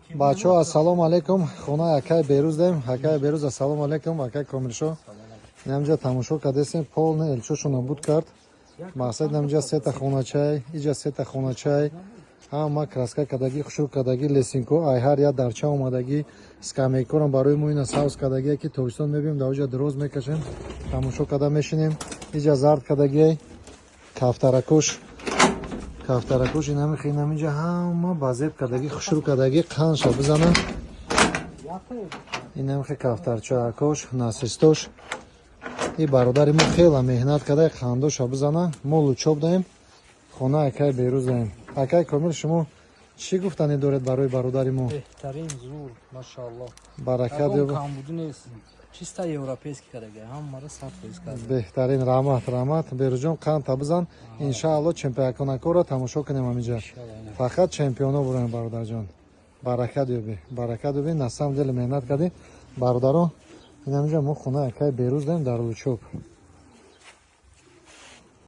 Бачаҳо, ассалому алайкум. Хонаи акай Берӯз дем. Акай Берӯз, ассалому алайкум. Акай Комилшо, инамҷа тамошо кардесем, полный элчошона буд кард. Мақсад, инамҷа сета хоначай, иҷа сета хоначай, ҳама краска кардагӣ, хушур кардагӣ, лесенко ай ҳар як дарча омадагӣ, скамейкорам барои мо ина савз кардагӣ, ки тобистон мебием, дар оҷа дроз мекашем, тамошо карда мешинем. Иҷа зард кардагӣ, кафтаракуш, кафтаракуш, инами инамиҷа ҳама базеб кардагӣ, хушур кардагӣ, қанша бизана. Инамихе кафтарчаакош, насистош. И бародари мо хела меҳнат карда, қандоша бизана. Мо Лучоб даем, хона акай Берӯз даем. Акай Комил, шумо чӣ гуфтанӣ доред барои бародари мо? Беҳтарин, зур, машааллоҳ. Баракат. Ягон камбудӣ нест, чисто европейский кардаги, ҳамаро 100% карда. Беҳтарин, раҳмат, раҳмат. Берӯзҷон, қандта бизан, иншаалло чемпионакоро тамошо кунем ҳаминҷа. Фақат чемпионо буроем. Бародарҷон, баракат ёбӣ, баракат ёбӣ. На самом деле меҳнат кардӣ. Бародарон, инаминҷа мо хона акай Берӯз даем дар Лучоб.